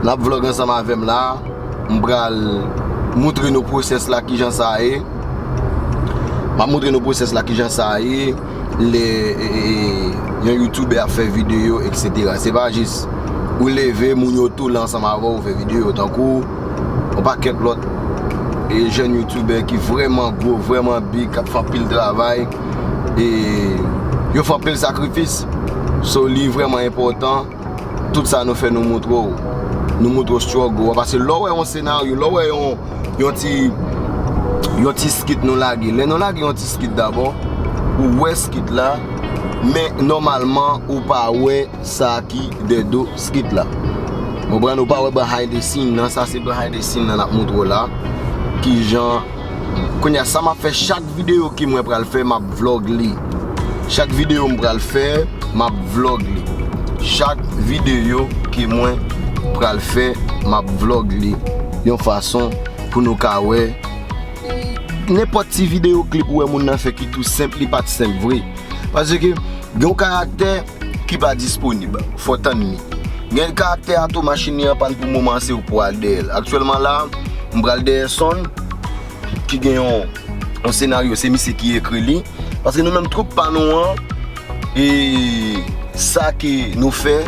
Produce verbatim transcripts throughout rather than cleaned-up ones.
N ap vlog ansanm avè m la. M pral moutre nou pwosès la, kijan sa ye. M ap moutre nou pwosès la, kijan sa ye. Lè, e, e, yon youtubè ap fè videyo, etsetera. Se pa jis ou leve, moun yo tou la ansanm avè w fè videyo. Tankou yon pakèt lòt, e, jèn youtubè ki vrèman gwo, vrèman big, k ap fè anpil travay. E yo fè anpil sakrifis. So, li vrèman enpòtan. Tout sa nou fè, nou moutre w. Nou moutre w struggle a. Paske lè w wè yon senaryo, lè w wè yon, yon ti, yon ti skit nou lage. Lè nou lage yon ti skit dabò, ou wè skit la, men nòmalman, ou pa wè sa ki dèdo skit la. Ou konprann, ou pa wè behind the scene nan, sa se behind the scene nan n ap moutre w la. Kijan Kounye a, sa m ap fè, chak videyo ke mwen pral fè, m ap vlog li. Chak videyo m pral fè, m ap vlog li. Chak videyo ke mwen pral fè, m ap vlog li. Yon fason pou nou ka wè nenpòt ti videyo klip ou wè moun nan fè ki tou senp, li pa t senp vre. Paske gen yon karaktè ki pa disponib, fò tann li. Gen karaktè a tou, machin li an pàn pou moman an, se ou k pou al dèyè l. Aktyèlman la, m pral dèyè Sonn, ki gen yon, yon senaryo, se misye ki ekri li. Paske nou menm twoup pa nou an, e sa ke nou fè,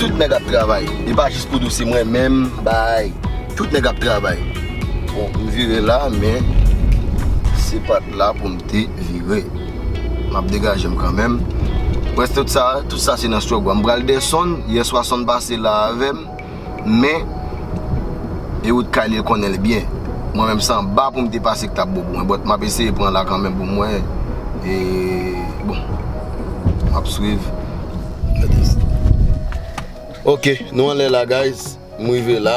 tout nèg ap travay. E pa jis pou di se mwen menm, bay. Tout nèg ap travay. Bon, m vire la, men se pa t la pou m te vire. M ap degaje m kanmenm. Prèske tout sa, tout sa se nan struggle. M pral desann, yè swa Sonn pase la avè m, men e wout kay li, l konnen l byen. Mwen menm se anba pou m te pase k t ap bon pou mwen, but m ap eseye pran la kanmenm pou mwen. E, bon, m ap swiv. Ok, nou anlè la, guys. M rive la,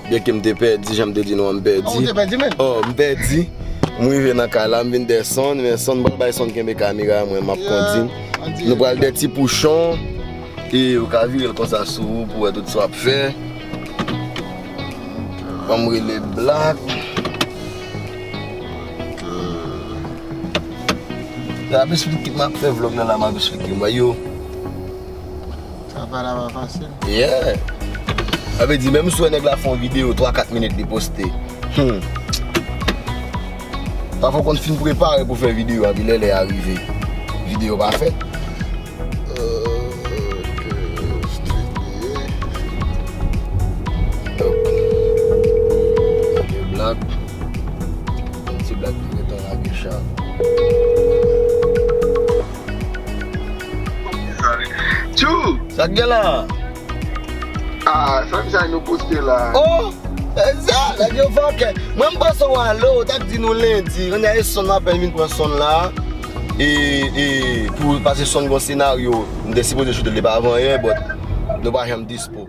byenke m te pèdi, jan m te di nou an, m pèdi. Oh, ou te pèdi, menm? Oh, m pèdi. M rive nan kay la, m vin dèsann, men Sonn, m pral bay Sonn kenbe kamera, mwen, m ap kondi. Nou pral dèyè ti pouchon, e ou ka vire l konsa sou ou pou wè tout sa w ap fè. Ban m rele Black. M ap esplike, m ap fè vlog la, la, m ap esplike. Mwen, yo. Travay la pa fasil. Yeah. Sa vle di, menm si w wè nèg la fè yon videyo twa kat minit li poste. Hmm. Pafwa w konn fin prepare pou fè videyo a, epi lè lè a rive, videyo pa fèt. Euh, ok, street li ye. Ok. Ok, Black. Ti Black li gentan lage chat. Tchou! Sa k gen la? Ah, sa m sa nou poste la. Oh! Eza, nèg yo vakè. Mwen m panse w ale, w t ap di nou lendi. Kounye a e Sonn apèn vin pran Sonn la. E, e, pou pase Sonn gon senaryo. M te sipoze choute l depi avan yè, but nou pa janm dispo.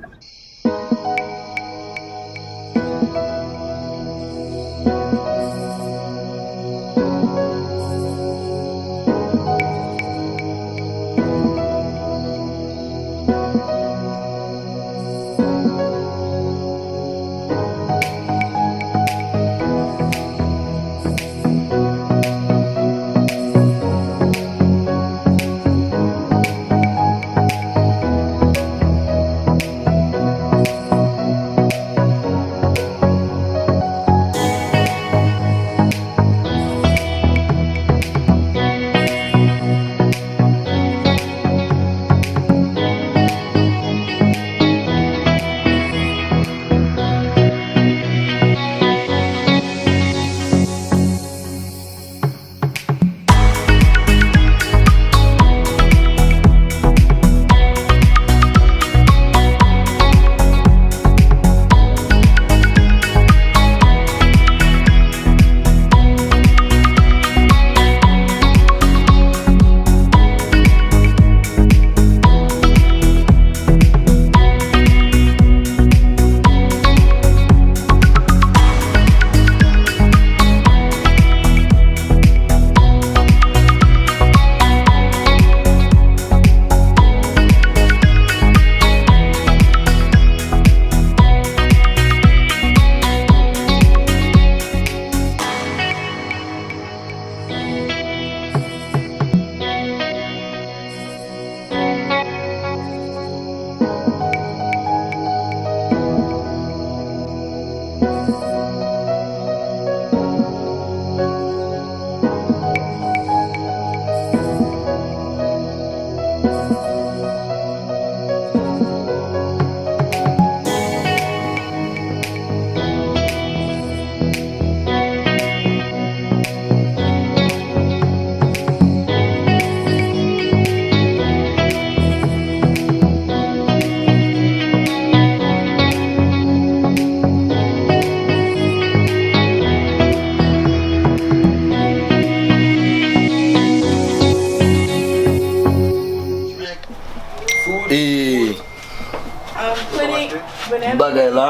Bagay la.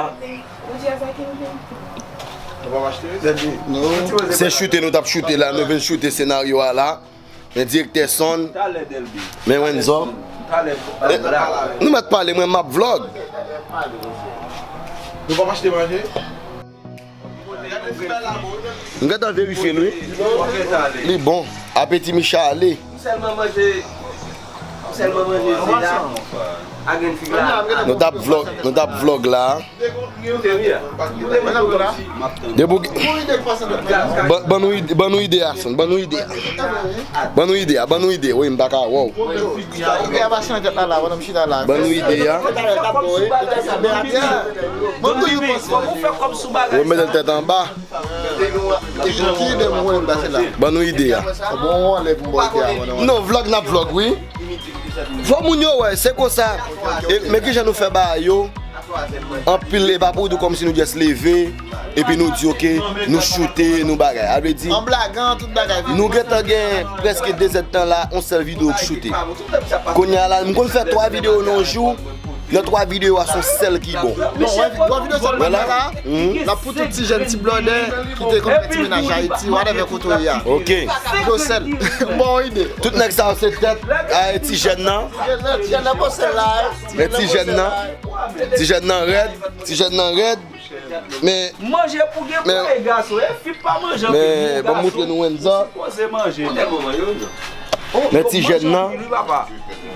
Se choute nou t ap choute la, nou vin choute senaryo a la. Men direktè Son, men Wenzo. Nou mèt pale, mwen m ap vlog. Nou p ap achte manje? M gentan verifye l wi. Li bon. Apeti Micha ale. M sèlman manje, m sèlman manje jida a grenn fig la. Nou t ap vlog, nou t ap vlog la. Depi w gen, ban, ban nou ide, ban nou ide a, Son, ban nou ide a. Ban nou ide a, ban nou ide, wi, m pa ka wè w. Ban nou ide a. Ou mete l tèt anba. Ban nou ide a. Non, vlog n ap vlog, wi. Fò moun yo wè, se konsa. E, men kijan nou fè bagay yo? Anpil, e pa pou di kòmsi nou just leve, epi nou di, oke, nou choute, nou bagay. A vle di, nou gentan gen prèske de zèdtan la, yon sèl videyo k choute. Kounye a la, m konn fè twa videyo nan yon jou, nan twa videyo a, se yon sèl ki bon. Non, wè, twa videyo sa l la, l ap pou tout ti jèn, ti blòdè ki te konn fè ti mennaj Ayiti, whatever kote w ye a. Ok. Yo sèl. Bon ide. Tout nèg sa yo se tèt, a, ti jèn nan. Ti jèn nan bon sèl la. Men ti jèn nan, ti jèn nan rèd, ti jèn nan rèd. Men manje pou gen pou e gason, e fi pa manje anpil. Men ban m moutre nou Wenzo. Poze manje. Men ti jèn nan.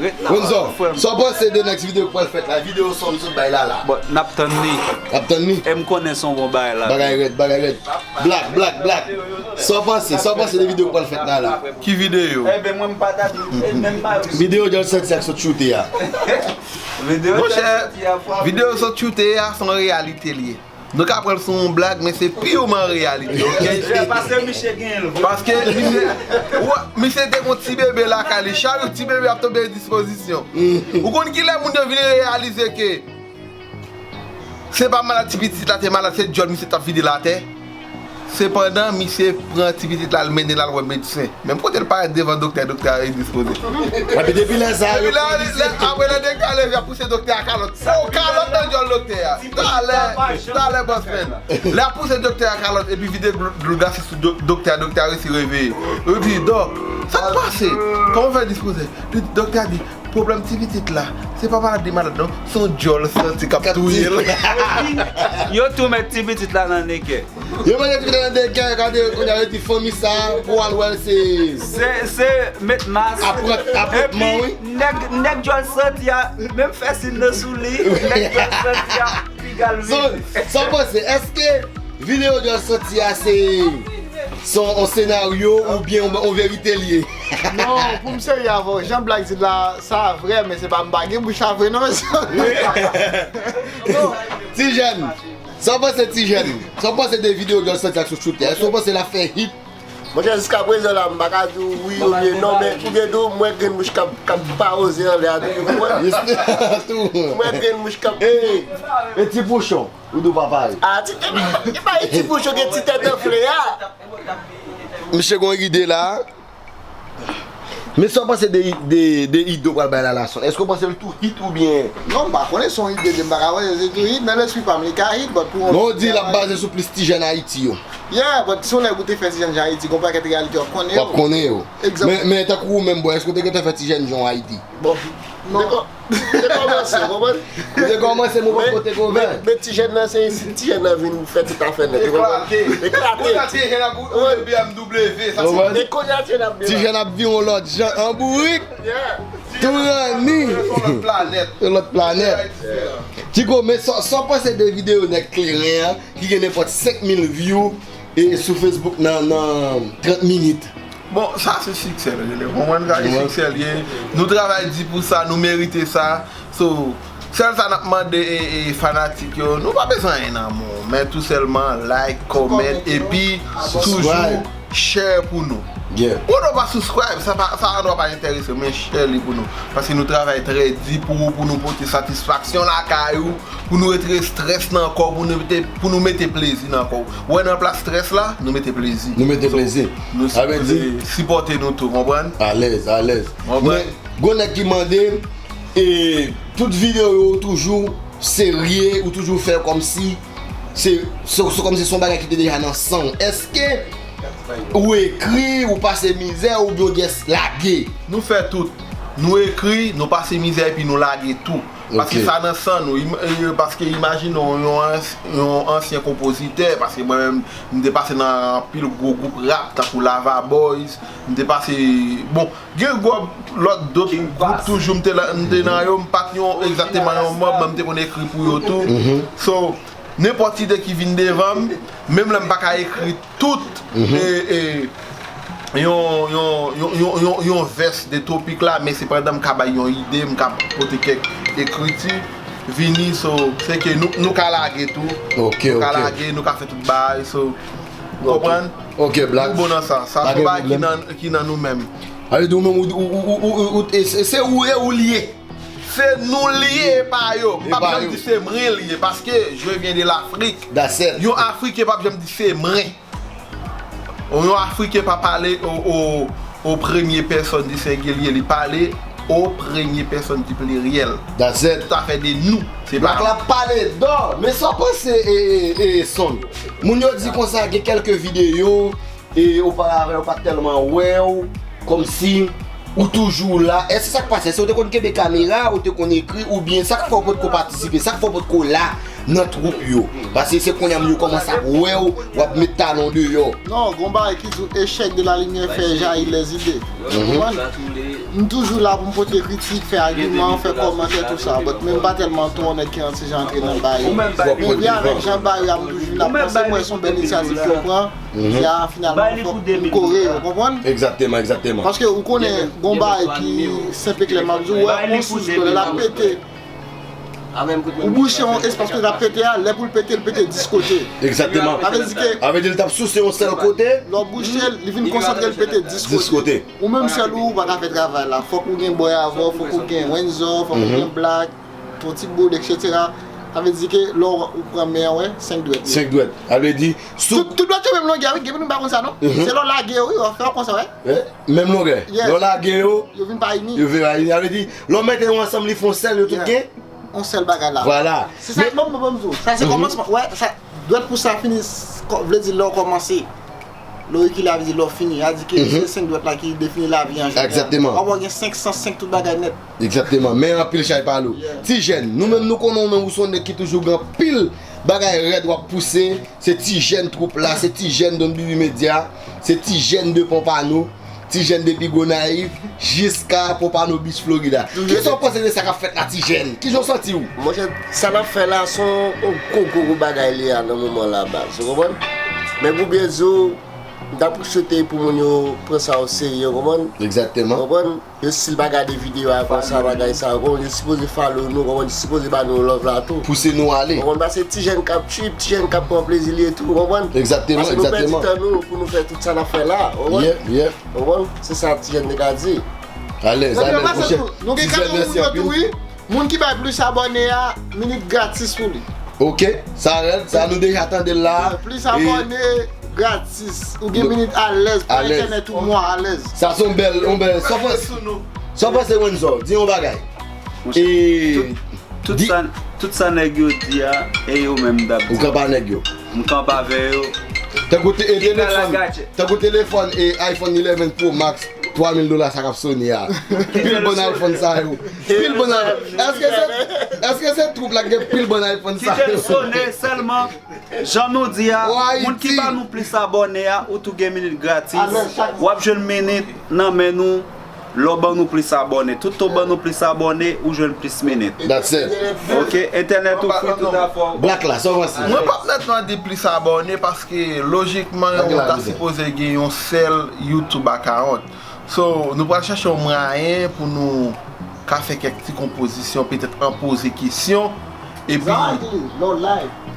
Wenzo, sa w panse de next video k pral fèt la? Videyo sa m sot bay la la. Bon, n ap tann li. N ap tann li. E m konnen se yon bon bagay la. Bagay rèd, bagay rèd. Black, black, black. Sa w panse? Sa w panse de videyo k pral fèt la la? Ki videyo? Videyo Jòl Santi ak sot choute a. Monchè, videyo sot choute a se yon reyalite li ye. Nou ka pran l sou yon blag, men se pirman reyalite, ok? Paske misye, misye te gon ti bebe lakay li, chak jou ti bebe ap tonbe dispozisyon. Ou konn kilè moun yo vin reyalize ke se pa malad ti pitit la te malad, se dyòl misye t ap vide l atè? Sepandan, misye pran ti pitit la, l mennen l al wè medsen. Menm kote l parèt devan doktè, doktè a endispoze. Epi depi lè sa a, yo pran misye. Apre lè doktè a leve, y ap pouse doktè a kalòt. Fò w kalòt nan dyòl doktè a. Talè, talè bòs mèn. Lè y ap pouse doktè a kalòt, epi vide dlo, dlo glase sou do, doktè a, doktè a resi reveye. Yo di, dòk, sa k pase? Kòman w fè endispoze? Li, doktè a di, pwoblèm ti pitit la, se pa malad li malad non, se yon dyòl santi k ap touye l. Epi, yo tou met ti pitit la nan nekè. Yo mete ti pitit la nan nekè, gade, kounye a yo di fanmi sa, pou al wè l se. Se, se met mas. Aprann, aprantman, wi. Epi, nèg, nèg dyòl santi a, menm fè sin nan sou li, nèg dyòl santi a, piga l vini. Sa w panse, èske videyo dyòl santi a se, se yon senaryo oubyen yon, yon verite l ye? Non, pou m serye avè w, jan Black di la, sa vrè, men se pa m pa gen bouch la vre non, mesye. Ti jèn, sa w panse ti jèn? Sa w panse de videyo dyòl santi ak sou choute a? Èske w panse l ap fè hit? Monchè, jiskaprezan la, m pa ka di w wi oubyen non, men ou gen di w, m wè grenn mouch k ap, k ap pawoze anlè a tou, ou konprann? M wè grenn mouch k ap. E, e ti pouchon, ou di w pa pare. A, ti, e pa, e pa e ti pouchon gen ti tèt anfle a. Misye gon ide la. Men sa w panse de, de, de ide w pral bay la la Son? Èske w panse l tou hit oubyen? Non, m pa konnen, se yon ide ke m pa ka panse se tou hit, nan lespri pa m li ka hit, but pou yon. Men w di l ap baze sou plis ti jèn Ayiti yo. Yeah, but si yon nèg ou te fè ti jèn jan Ayiti, gon pakèt reyalite w ap konnen yo. W ap konnen yo. Egzanp. Men, men tankou ou menm, bro, èske w te gentan fè ti jèn jan Ayiti? Bon, non. Te kò-, te kòmanse, w konprann? Te kòmanse, men w poko te ouvè. Men, men ti jèn nan, se isit ti jèn nan vin fè tout afè nèt, ou konprann? Eklate. Eklate. Kounye a ti jèn ap woule B M W, sa se. E kounye a ti jèn ap. Ti jèn ap vin yon lòt jan, an bourik. Yeah. Tou ranni. Yon lòt planèt. Yon lòt planèt. Ti Go, men sa, sa w panse de videyo nèg kleren an, ki gen nenpòt senk mil view, e sou Facebook nan, nan trant minit? Bon, sa se siksè l rele. Konprann, sa se siksè l ye. Nou travay di pou sa, nou merite sa. So, sèl sa n ap mande e, e fanatik yo, nou pa bezwen anyen nan men w, men tou sèlman like, comment, epi toujou share pou nou. Yeah. Ou nou pa subscribe, sa pa, sa an dwa pa enterese w, men share li pou nou. Paske nou travay trè di pou ou, pou nou pote satisfaksyon lakay ou, pou nou retire strès nan kò w, pou nou mete, pou nou mete plezi nan kò w. Ou wè nan plas strès la, nou mete plezi. Nou mete plezi. So, nou sipoze sipòte nou tou, konprann? Alèz, alèz. Konprann? Men, gon nèg ki mande, e, tout videyo yo toujou serye, ou toujou fè kòmsi se, se, se kòmsi se yon bagay ki te deja nan san w. Èske ou ekri, ou pase mizè, oubyen ou just lage? Nou fè tout. Nou ekri, nou pase mizè epi nou lage tou. Paske sa nan san nou. Im- e, paske imajine w yon, ans- yon ansyen konpozitè, paske mwen menm, m te pase nan anpil gwo gwoup rap, tankou Lava Boys, m te pase, bon, gen gwo lòt dòt gwoup toujou, m te la- m te nan yo, m pa t yon egzakteman yon manm, men m te konn ekri pou yo tou. So, nenpòt ide ki vin devan m, menm lè m pa ka ekri tout, e, e, yon, yon, yon, yon, yon, yon vès de topik la, men sepandan m ka bay yon ide, m ka pote kèk ekriti, vini, so, se ke nou, nou ka lage tou, nou ka lage, nou ka fè tout bagay, so, ou konprann? Ok, Black. Nou bon nan sa, sa se yon bagay ki nan, ki nan nou menm. Ale di ou menm, ou, ou, ou, ou, ou, ou, e se, se ou e ou l ye. Se nou l ye, e pa yo. M p ap janm di se mwen l ye, paske je viens de l'Afrique. Yon Afriken p ap janm di se mwen. Yon Afriken pa pale o, o, o premye pèsòn di sengilye, li pale o premye pèsòn di pliryèl. Tout afè de nou, se pa nou. Black la pale dò, men sa w panse, e, e, e, Son? Moun yo di konsa, gen kèlke videyo, e oparavan yo pa t tèlman wè w, kòmsi ou toujou la. Èske sa k pase? Èske w te konn kenbe kamera, ou te konn ekri, oubyen sa k fè w potko patisipe, sa k fè w potko la nan twoup yo? Paske se kounye a moun yo kòmanse ap wè w, w ap met talon deyò. Non, gon bagay ki di w, échec de la lumière fait jaillir les idées. Ou konprann? M toujou la pou m pote kritik, fè agiman, fè kòmantè, tou sa. But men m pa tèlman twò nèg ki antre jan antre nan bagay yo. Men vre avèk jan bagay yo ap toujou vin ap panse, mwen se yon bèl inisyativ ke w pran. Se a, finalman, fòk m kore yo, konprann? Egzakteman, egzakteman. Paske ou konnen, gon bagay ki senp e klè, m ap di w, wè, yon sous dlo, lè l ap pete, ou bouche yon espas kote l ap pete a, lè pou l pete, l pete dis kote. Egzakteman. Sa vle di ke sa vle di l t ap souse yon sèl kote. Lè w bouche l, li vin konsantre, l pete dis kote. Dis kote. Ou menm sèl ou, ou pa ka fè travay la. Fòk ou gen bòy avè w, fòk ou gen Wenzo, fòk ou gen Black, Ton Ti Boud, etsetera. Sa vle di ke lè w pran men an, wè, senk dwèt li ye. Senk dwèt. Sa vle di, sou tout, tout dwèt yo menm longè, wi, gen moun ki pa konn sa, non. Se lè w lage yo, wi, w ap fè w konsa, wè. Menm longè. Lè w lage yo, yo vin pa ini. Yo vin pa ini. Sa vle di, lè w mete yo ansanm, li fè yon sèl, yo tout gen yon sèl bagay la. Vwala. Se sa, men bon, bon, bon, bon, sa se kòmansman. Wè, sa, dwèt pou sa fini, vle di lè w kòmanse. Lè w rekile, sa vle di lè w fini. Sa di ke se senk dwèt la ki defini lavi an jeneral. Egzakteman. W ap wè gen senk san senk tout bagay nèt. Egzakteman. Men anpil chay pa lou. Ti jèn, nou menm nou konnen w menm ou se yon nèg ki toujou gen anpil bagay rèd w ap pouse. Se ti jèn twoup la, se ti jèn Don Bibi Media, se ti jèn de Pompano, ti jèn depi Gonayiv jiska Pompano Beach, Florida. Kisa w panse de sa k ap fèt la, ti jèn? Kijan w santi w? Monchè, sa n ap fè la, se yon gwo, gwo, gwo bagay li ye a nan moman la, baz. Ou konprann? Men pou byen di w, m t ap swete pou moun yo pran sa o serye, ou konprann? Egzakteman. Ou konprann? Yo, si l pa gade videyo a konsa, bagay sa, ou konprann, yo sipoze follow nou, ou konprann, yo sipoze ba nou love la tou. Pouse nou ale. Ou konprann, paske ti jèn k ap trip, ti jèn k ap pran plezi li ye tou, ou konprann? Egzakteman, egzakteman. Paske nou pèdi tan nou pou nou fè tout sa n ap fè la, ou konprann? Yep, yep. Ou konprann? Se sa ti jèn te ka di. Alèz, alèz, monchè. Ti jèn, mèsi anpil. Moun ki bay plis abòne a, minit gratis pou li. Ok, sa rèd, sa nou deja tande l la. Plis abòne, gratis. Ou gen minit alèz, pran entènèt ou mwa alèz. Sa se yon bèl, yon bèl. Sa w panse, sa w panse, Wenzo? Di yon bagay. Monchè, tout, tout sa, tout sa nèg yo di a, e yo menm m t ap di. Ou kanpe a nèg yo. M kanpe avè yo. Tankou te-, e telefòn, tankou telefòn e iPhone eleven Pro Max, twa mil dola sa k ap sone a. Pil bon iPhone sa yo. Pil bon iPhone. Èske se, èske se twoup la ki gen pil bon iPhone sa yo? Kite l sone sèlman. Jan nou di a, moun ki ba nou plis abòne a, ou tou gen minit gratis. W ap jwenn minit nan men nou. Lè w ban nou plis abòne. Tout tan w ban nou plis abòne, ou jwenn plis minit. That's it. Ok, entènèt ou free tout afè w. Black la, sa w panse? Mwen p ap nètman di plis abòne paske lojikman ou ta sipoze gen yon sèl YouTube account. So, nou pral chèche yon mwayen pou nou ka fè kèk ti konpozisyon, petèt an poze kesyon, epi,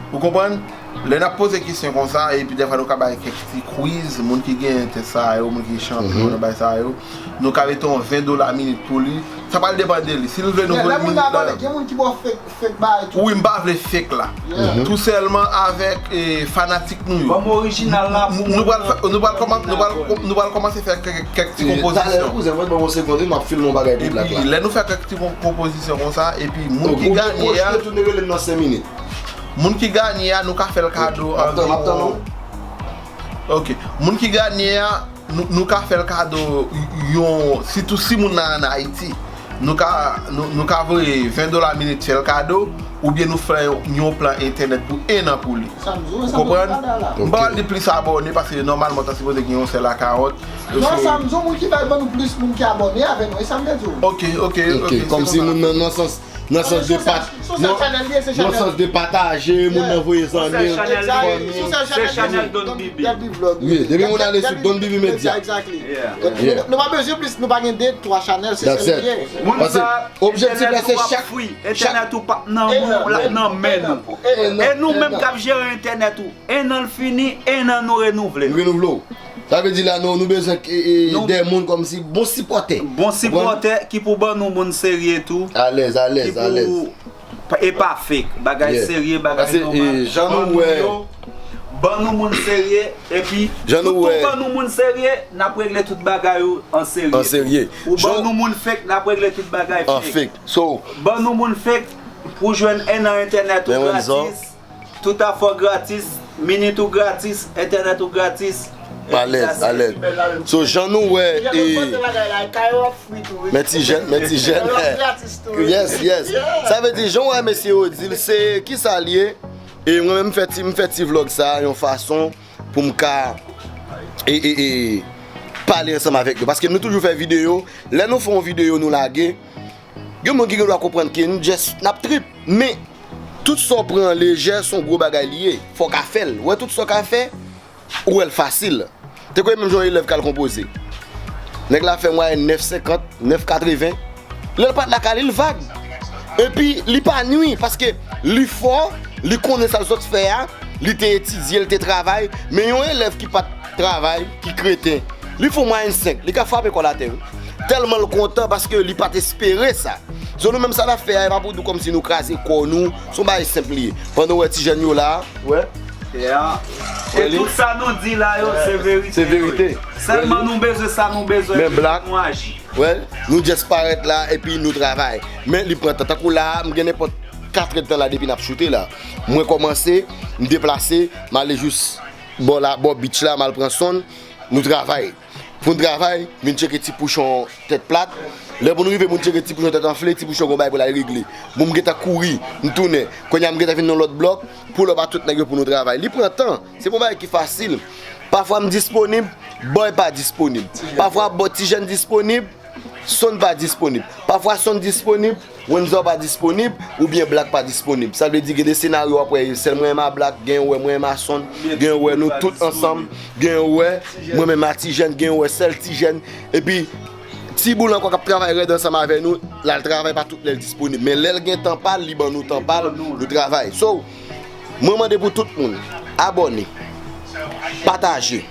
ou konprann? Lè n ap poze kesyon konsa, epi dèfwa nou ka bay kèk ti quiz, moun ki genyen tèt sa yo, moun ki chanpyon nan bagay sa yo, nou ka mete yon ven dola minit pou li. Sa pral depann de li. Si l vle nou voye moun nan. Gen moun ki ba w fake, fake bagay tou. Wi, m pa vle fake la. Tou sèlman avèk fanatik nou yo. Ban m orijinal la pou nou. Nou pral fè, nou pral kòmanse, nou pral, nou pral kòmanse fè kèk, kèk ti konpozisyon. Talè, kouzen, mwen ban m yon segonn, wi, m ap filme yon bagay pou blak la. Epi lè nou fè kèk ti konpozisyon konsa, epi moun ki ganye a. Ou pwofite tounen rele m nan senk minit. Moun ki ganye a, nou ka fè l kado anviwon. Ok. Moun ki ganye a, nou, nou ka fè l kado yon, sitou si moun nan an Ayiti. Nou ka, nou, nou ka voye ven dola minit fè l kado, oubyen nou fè yon, yon plan entènèt pou en an pou li. Ou konprann? M pa pral di plis abòne, paske nòmalman ta sipoze gen yon sèl akawont. Non, sa m di w, moun ki bay ban nou plis moun ki abòne avè nou, e sa m te di w. Ok, ok, ok. Kòmsi nou nan, nan sans, nan sans de pat-, nan sans de pataje, moun nan voye zanmi, fanmi. Se chanèl Don Bibi. Wi, depi moun ale sou Don Bibi Media. Nou pa bezwen plis, nou pa gen de twa chanèl, se sèl li ye. Paske objektif la se chak, entènèt ou p ap nan men w, l ap nan men nou. E nou menm k ap jere entènèt ou. En an l fini, en an nou renouvle l. Nou renouvle w. Sa vle di la nou, nou bezwen de moun kòmsi bon sipòtè. Bon sipòtè ki pou ban nou moun serye tou. Alèz, alèz, alèz. E pa fake. Bagay serye, bagay nòmal. Ban nou moun serye, epi tou ban nou moun serye, n ap regle tout bagay ou an serye. Ou ban nou moun fake, n ap regle tout bagay fake. Ban nou moun fake pou jwenn en an entènèt ou gratis. Tout afè w gratis, minit ou gratis, entènèt ou gratis. Alèz, alèz. So, jan nou wè, e, men ti jèn, men ti jèn. Yes, yes. Sa vle di, jan w wè mesye yo di l, se kisa l ye. E mwen menm, m fè ti, m fè ti vlog sa a yon fason pou m ka, e, e, e, pale ansanm avèk yo. Paske nou toujou fè videyo. Lè nou fè yon videyo, nou lage. Gen moun ki gen dwa konprann ke n just, n ap trip. Men, tout sa w pran lejè, se yon gwo bagay li ye. Fò w ka fè l. Ou wè tout sa w ka fè, ou wè l fasil. Te kwè menm jan yon elèv k al konpoze. Nèg la fè mwayèn nèf senkant, nèf katreven. Lè l pa t lakay li, l vag. Epi, li pa nwi, paske li fò, li konnen sa l sot fè a, li te etidye, li te travay. Men yon elèv ki pa t travay, ki kreten, li fè yon mwayèn senk, li ka frape kò l atè, wi. Tèlman l kontan, paske li pa t espere sa. So, nou menm sa n ap fè a, e pa pou di w kòmsi nou kraze kò nou, se yon bagay senp li ye. Pandan w wè ti jèn yo la a, w wè. E tout sa nou di la yo, se verite. Se verite. Sèlman nou bezwen sa nou bezwen, epi nou aji. Well, nou just parèt la, epi nou travay. Men li pran tan. Tankou la a, m gen nenpòt katrèdtan la depi n ap choute la. Mwen kòmanse, m deplase, m ale jis bò la, bò beach la, m al pran sonn, nou travay. Pou n travay, vin tcheke ti pouchon tèt plat. Lè pou n rive, pou n tcheke ti pouchon tèt anfle, ti pouchon gon bagay pou l al regle. Bon, m gentan kouri, m tounen. Kounye a, m gentan vin nan lòt blòk, pull up a tout nèg yo pou nou travay. Li pran tan, se pa yon bagay ki fasil. Pafwa m disponib, bòy pa disponib. Pafwa bò ti jèn disponib, sonn pa disponib. Pafwa sonn disponib, Wenzo pa disponib, oubyen Black pa disponib. Sa vle di gen de senaryo w ap wè, sèl mwen menm a Black, gen wè mwen menm a sonn, gen wè nou tout ansanm, gen wè mwen menm a ti jèn, gen wè sèl ti jèn. Epi, ti boul ankò k ap travay rèd ansanm avè nou, l al travay pa tout lè l disponib. Men lè l gen tan pa l, li ban nou tan pa l, nou travay. So, mwen mande pou tout moun abòne, pataje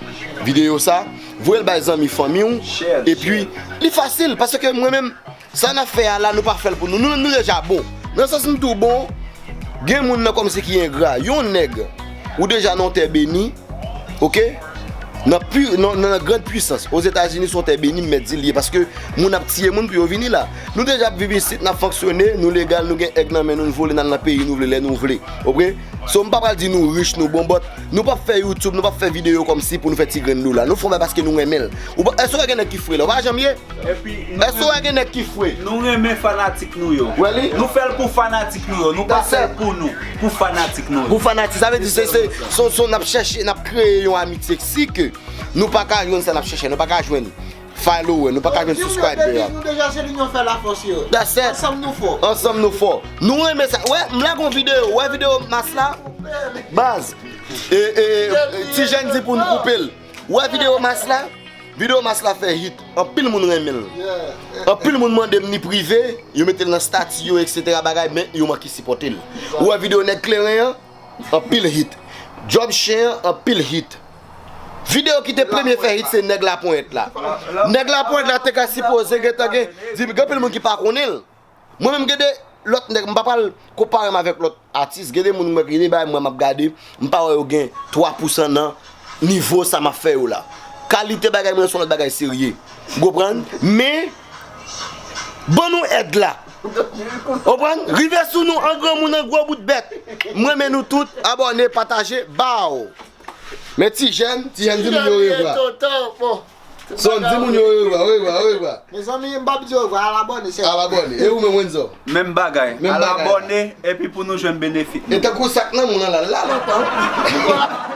videyo sa, voye l bay zanmi fanmi w, epi li fasil, paske mwen menm, sa n ap fè a la, nou pa fè l pou nou. Nou menm, nou deja bon. Nan sans m tou bon, gen moun nan kòmsi ki engra. Yon nèg, ou deja nan yon tè beni, oke? Nan pi, nan, nan, nan grand puissance. Ozetazini, se yon tè beni, m mèt di l ye, paske moun ap tiye moun pou yo vini la. Nou deja ap viv isit, n ap fonksyone, nou legal, nou gen èg nan men nou, n vole, n al nan peyi nou vle, lè nou vle. Oke? So, m pa pral di nou rich, nou bon, but nou p ap fè YouTube, nou p ap fè videyo kòmsi pou nou fè ti grenn dola. Nou fè w paske nou renmen l. Ou pa, èske w wè gen nèg ki fre la? Ou pa janm ye? Èske w wè gen nèg ki fre? Nou renmen fanatik nou yo. Nou fè l pou fanatik nou yo. Nou pa fè l pou nou. Pou fanatik nou yo. Pou fanatik. Sa vle di se, se, se, se, n ap chèche, n ap kreye yon amitye si ke nou pa ka jwenn sa n ap chèche. Nou pa ka jwenn follower, nou pa ka jwenn subscriber. Nou deja se linyon fè lafòs yo. That's it. Ansanm nou fò. Ansanm nou fò. Nou renmen sa. Wè, m lage yon videyo. Wè videyo mas la? Baz. E, e, ti jèn di pou n koupe l. Wè videyo mas la? Videyo mas la fè hit. Anpil moun renmen l. Anpil moun mande m ni prive, yo mete l nan stati yo, etsetera bagay, men yo manke sipòte l. Ou wè videyo nèg kleren an? Anpil hit. Djòb chen an, anpil hit. Videyo ki te premye fè hit se Nèg Laponyèt la. Nèg Laponyèt la te ka sipoze gentan gen, di gen anpil moun ki pa konnen l. Mwen menm gen de lòt nèg, m pa pral konpare m avèk lòt atis. Gen de moun mwen, gen de bagay mwen m ap gade, m pa wè yo gen twa pousan nan nivo sa m ap fè yo la. Kalite bagay mwen se yon lòt bagay serye. Ou konprann? Men, ban nou èd la. Ou konprann? Rive sou nou an granmoun, an gwo bout bèt. M renmen nou tout. Abòne, pataje, baw. Men ti jèn, ti jèn di moun yo orevwa. Son di moun yo orevwa, orevwa, orevwa. Mezanmi, m p ap di orevwa, al abòne sèlman. Al abòne. E ou menm, Wenzo? Menm bagay. Menm Al bagay. Abòne epi pou nou jwenn benefit. E tankou sa k nan moun nan la, la lontan.